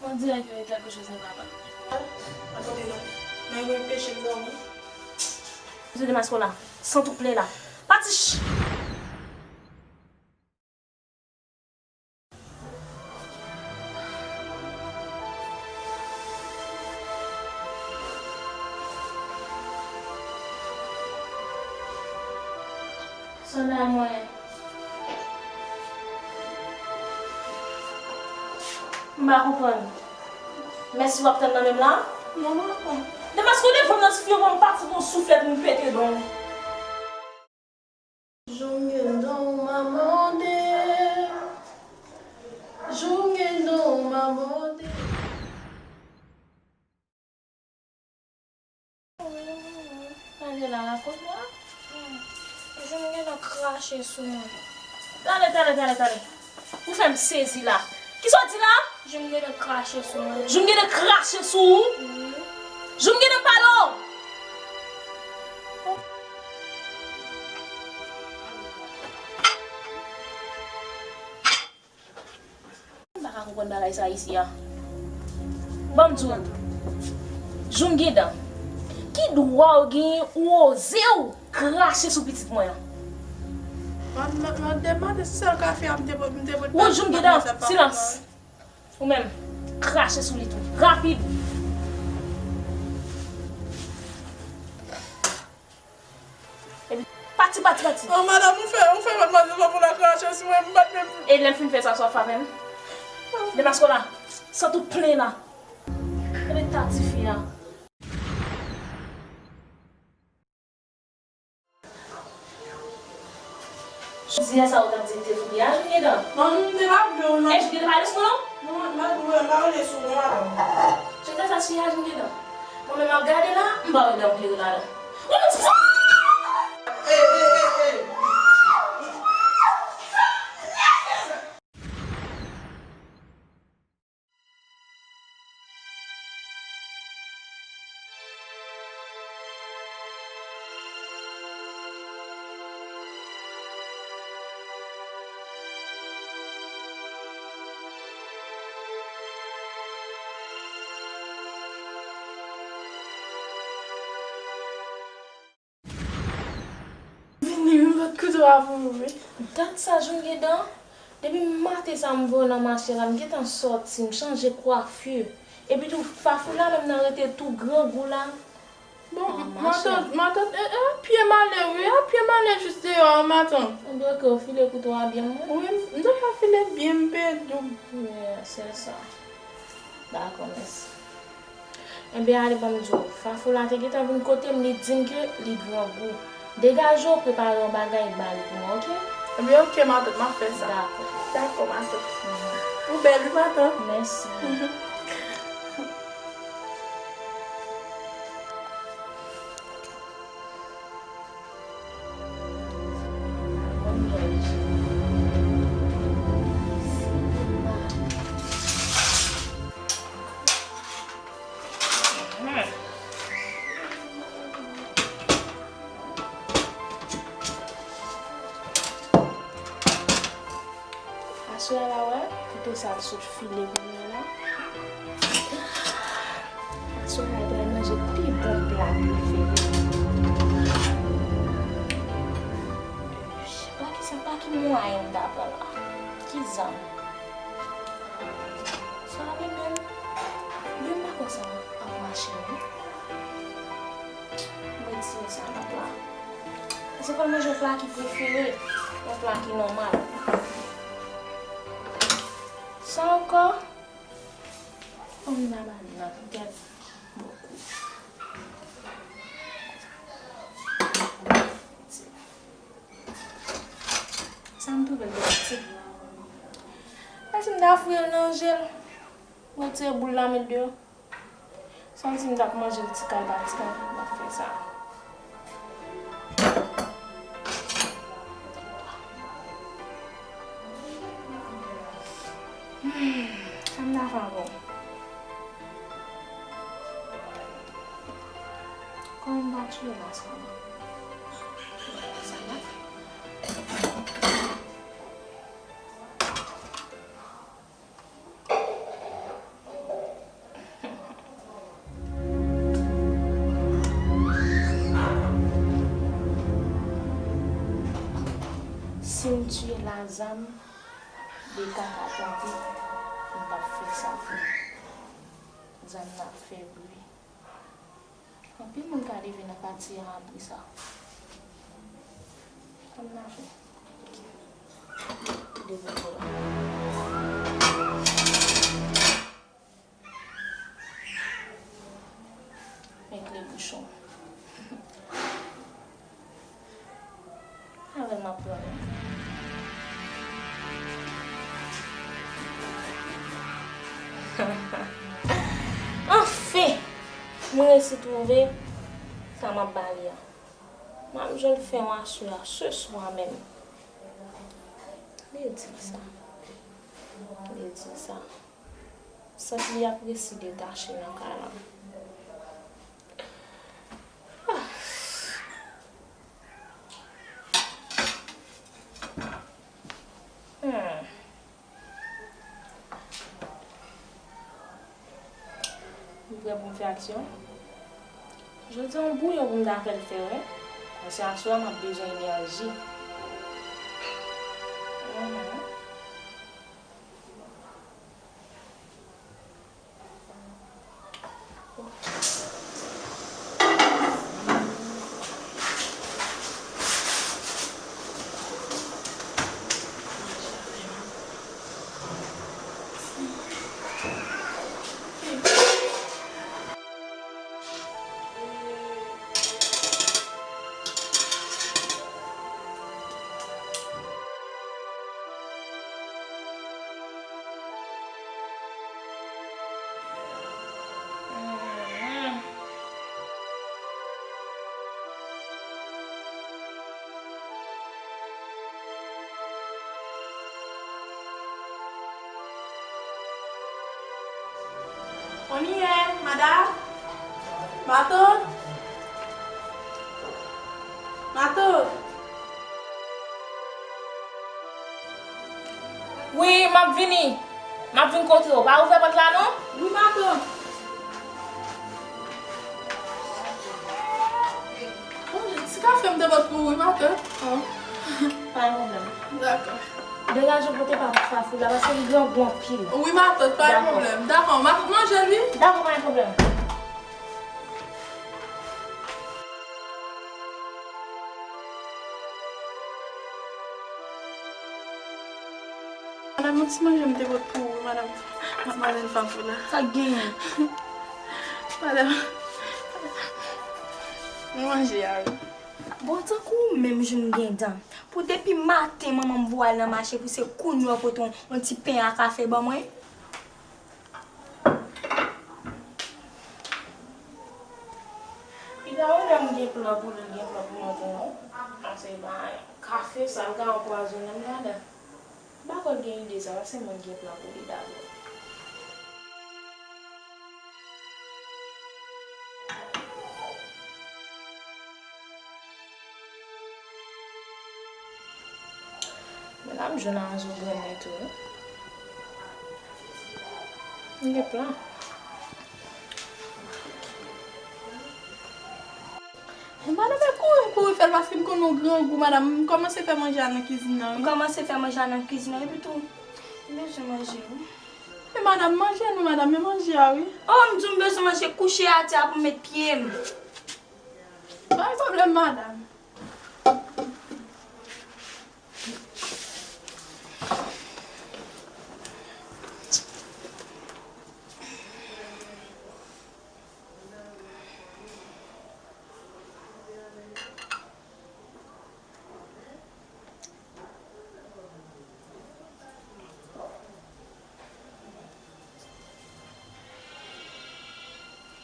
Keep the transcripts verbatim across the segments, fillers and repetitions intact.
On dirait que quelque chose ne va pas. Attendez, non. Mwen gen peche m dòmi. Mezanmi, Demasko la, sant ou plen la. Pati! Sòlda mwen. M pa konprann. Mèsi w ap tann nan menm la? Non, m pa konn. Demaske w defann nan ti fi yo pou m pati pou yon souflèt pou m pete don. Jou m gen don m a mòde. Jou m gen don m a mòde. Tande la, la kote la. Jou m gentan krache sou mwen. Tande, tande, tande, tande. Ou fè m sezi la. Kisa w di la? Jou m gentan krache sou mwen. Jou m gentan krache sou ou? Wi. Jou m gentan pale w? M pa ka konprann bagay sa isi a. Ban m di w, Jou m gen dan. Ki dwa w genyen ou oze w krache sou pitit mwen an? Mwen, mwen, mwen demande si se l ka fè a, m te, m te, m te. Woy, Jou m gen dan. Silans. Ou menm, krache sou li tou. Rapid. Epi, pati, pati, pati. Oh, madanm, ou fè, ou fè madmwazèl la pou l krache sou mwen, m pa t menm. E lè m fin fè sa, sa w ap fè avè m? Demaske w la, sant ou plen la. Gade ta tifi a. Jodi a sa ou t ap di m te fouke a, Jou m gen dan. Non, m te lave w nan. E Jou m gen dan pa res mwen non? Non, m pa, m pa, m pa rele sou non, madanm. Chita sa sou a, Jou m gen dan. Mwen menm m ap gade la, m pa wè dan m vire ladan. Ou menm sa! E, e, e, e. Vini, m pot kouto a pou ou, wi. Gad sa, Jou m gen dan. Depi maten sa, m voye w nan mache la, m gentan sòti, m chanje kwafi. Epi tou, fafou la menm nan rete tou grangou la. Bon, matant, matant, e, e, pye m ale, wi, a pye m ale jis deyò a, matant. Ebyen, oke, ou file kouto a byen, mwen. Wi, m te ka file byen, m peye doub. Wi, se sa. Dakò, mèsi. Enben, ale ban m di w, fafou la te gentan vin kote m, li di m ke li grangou. Degaje w, prepare yon bagay, ba li pou mwen, oke? Enben, oke, matant, m ap fè sa. Dakò. Dakò, matant. Mhm. Ou bèl, wi, matant. Mèsi. Mhm. Aswè a la, wè, kouto sa l sot file kounye a la. Aswè a la, l pral manje pi bon pla prefere li. Pa ki sa, pa ki mwayen m ta pran la? Ki zam? Sa li menm? Li menm pa kwè sa ap mache, non. Mwen retire sa nan pla. Se pa manje yon pla ki prefere, yon pla ki nòmal. Sa ankò? Yon nabana, gad. Sa m twouve l de piti. Pati m ta fouye l nan je l. Retire boul la, met deyò. Santi m t ap manje l ti kal pa ti kal, m ap fè sa. Hmm, sa m ta fè ankò? Kòman m pa tire la sa? Sa m ap fè? Sa m ap fè? Tye la zam de kaka tande, m p ap fè sa vre. Zam nan ap fè bri. Anpil moun ka leve nan katye a apre sa. Kòm n a fè. Devan dlo a. Men kle bouchon. Avè m ap pran. Anfen! Mwen resi twouve sa m ap ba li a. M ap jwenn fen w aswè a, se swa menm. Li di sa. Li di sa. Sant li ap resi detache nan kay la. Ah. Hmm. Ou prè pou m fè aksyon? Jodi a, yon bouyon pou m ta fè l fè, wi. Paske aswè a, m ap bezwen enèji. Mhm. Kounye a, madanm? Matant? Matant? Wi, m ap vini. M ap vin kote w. Pa ouvè pòt la non. Wi, matant. Bon, ti kafe m te pot pou ou, wi, matant. Oh. Pa gen pwoblèm. Dakò. Degaje w pote pa pou fafou la, paske li grangou anpil. Wi, matant, pa gen pwoblèm. Dakò, m ap manje l, wi. Dakò, pa gen pwoblèm. Madanm, yon ti manje m te pot pou ou, madanm, madmwazèl Fafou la. Sa k genyen? Madanm, mwen manje a, wi. Bon, tankou ou menm jwenn gen dan. Pou depi maten, manman m voye al nan mache, pou se kounye a w pote yon, yon ti pen a kafe ban mwen. Pita ou menm gen plan pou li, gen plan pou mwen tou non. Paske ba kafe sa, l ka anpwazonnen m ladan. M pa kwè l gen ide sa, paske mwen gen plan pou li dabò. Men la m jwenn aranjman grann mwen tou wi. M gen plan. Madanm, e kouri m kouri fè l paske m konnen w grangou, madanm. M kòmanse fè manje a nan kizin nan wi. M kòmanse fè manje a nan kizin nan epi tou m bezwen manje wi. Men madanm, manje nou, madanm, men manje a wi. Oh, m di w m bezwen manje, kouche atè a pou m met pye m. Pa gen pwoblèm, madanm.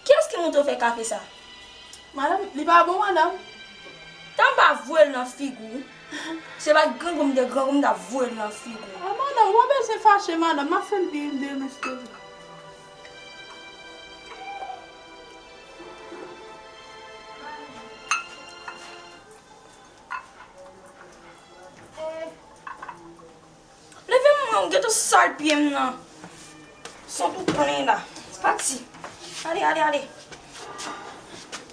Kiyès ki montre w fè kafe sa? Madanm, li pa bon, madanm. Tan m pa voye l nan figi w. Se pa grangou m te grangou m t ap voye l nan figi w. Ah, madanm, ou pa bezwen fache, madanm. M ap fè l byen, m demen si Dye vle. Leve m, mwen, ou gentan sal pye m nan. Sant ou plen la. Pati. Ale, ale, ale.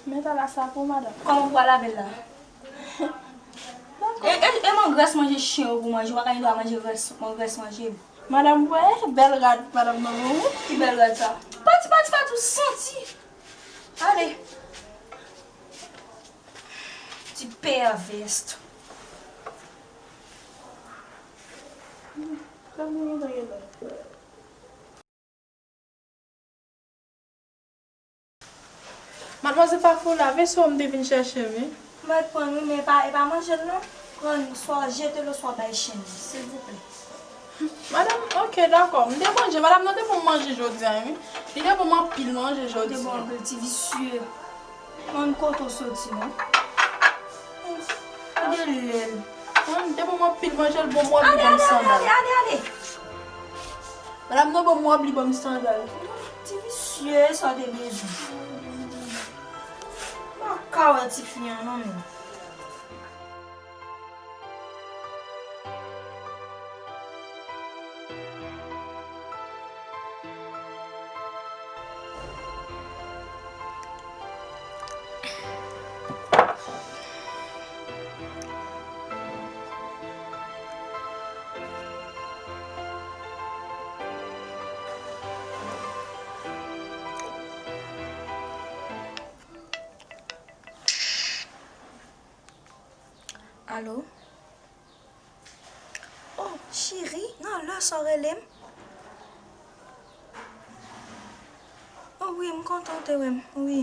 Men tala sa pou madanm. Kòman pou al avè l la? E, e, e mangres manje chen yo pou manje, ou pa ka gen dwa manje rès, mangres manje m. Madanm, wè, bèl rad, madanm nan bon, wi. Ki bèl rad sa? Pati, pati, pati, ou santi. Ale. Ti pèvès. Madmwazèl Fafou, lave so m te vin chèche, wi. Mwen pran, wi, men e pa, e pa manje l non. Pran l, swa jete l, swa bay chen yo, silvouplè. Madanm, ok, dakò. M te manje, madanm nan te ban m manje jodi a, wi. Li te ban m anpil manje jodi a. Ou te ban m anpil, ti visye. Mwen, kote w soti, non? Gade lè l. Mwen, m te ban m anpil manje, l ban m wòb, li ban m sandal. Ale, ale, ale, ale, ale. Madanm nan ban m wòb, li ban m sandal. Ti visye, sa w te bezwen. M pa ka wè tifi an non, men. Alo? Oh, cheri, nan lè sa w rele m? Oh, wi, m kontan w te wè m, wi.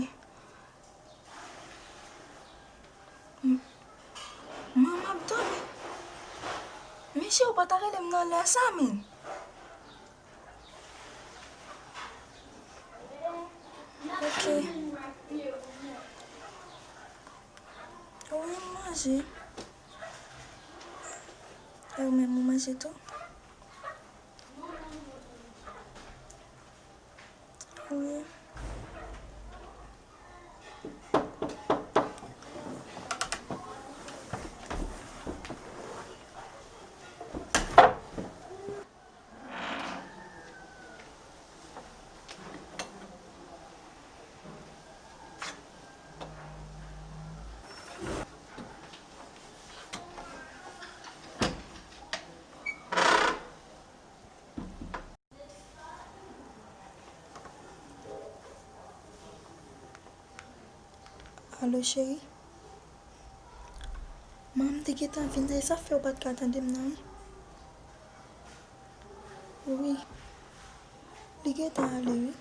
M-, man, m ap dòmi. Men cheri, ou pa ta rele m nan lè sa, men. Ok. Wi, m manje. E ou menm, ou manje tou? Wi. Alo, cheri? Manman m te gentan vin la, e sa fè ou pa t ka tande m nan, wi. Wi. Li gentan ale, wi.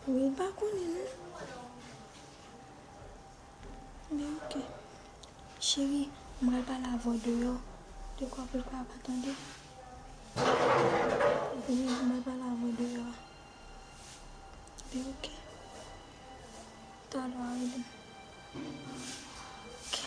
Wi, m pa konnen, non. Men ok. Cheri, m pral pale avè w deyò. Dekwa pou l pa, pa tande. Wi, m pral pale avè w deyò. Men ok. Talè w a rele m. Ok.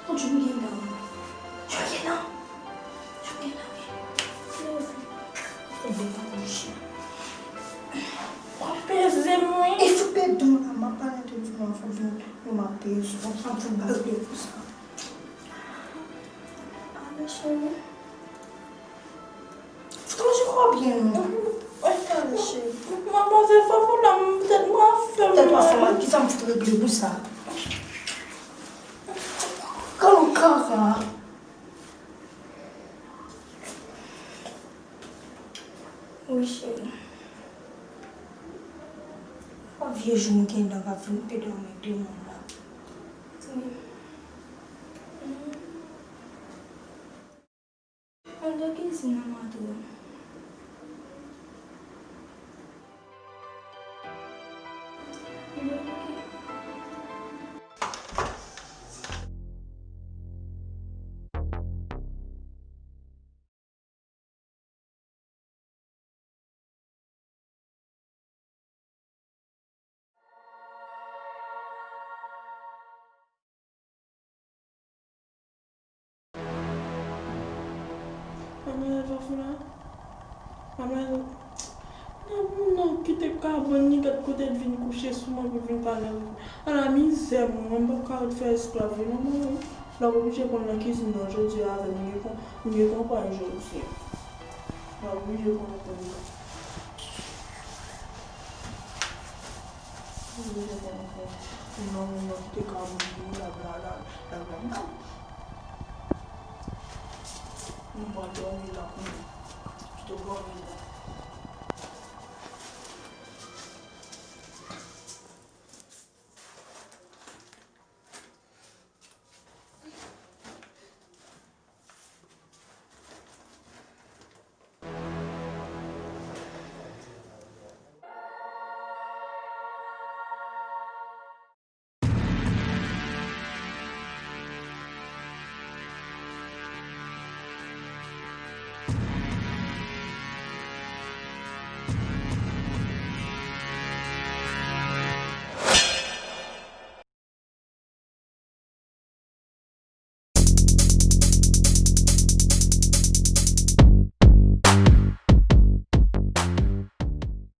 Bondye, m gen dan. Bondye, m gen dan. Bondye, m gen dan, wi. Fè bèl tankou yon chen. W ap peze m, wi. E fout pèdi m la, m ap pale de nou, fò vin, nou m ap peze w, sa m fout baz de pou sa. Alo, cheri. Fout manje kò byen, non. Ay, pale, cheri. Madmwazèl Fafou la, m tèt mwen ap fè m. Tèt w ap fè mal, kisa m fout regle pou sa? Kalon kaka. Wi, cheri. Yon vye jou m gen dan k ap vin pede w met de moun la. Wi. Manzè Fafou la. Manzè, nan moun nan kite kabann li, gad kote l vin kouche sou mwen pou l vin pale avèk mwen. Ala mizè mwen, mwen m p ap ka ret fè esklav vre non mwen. L ap oblije pran nan kizin nan jodi a avè m, m gen kon-, m gen konpay jodi a. L ap oblije pran nan kizin nan. Oblije pran nan kizin nan, moun nan kite kabann li, l ap la, la, la, la, la. Mwen pral dòmi la kounye a.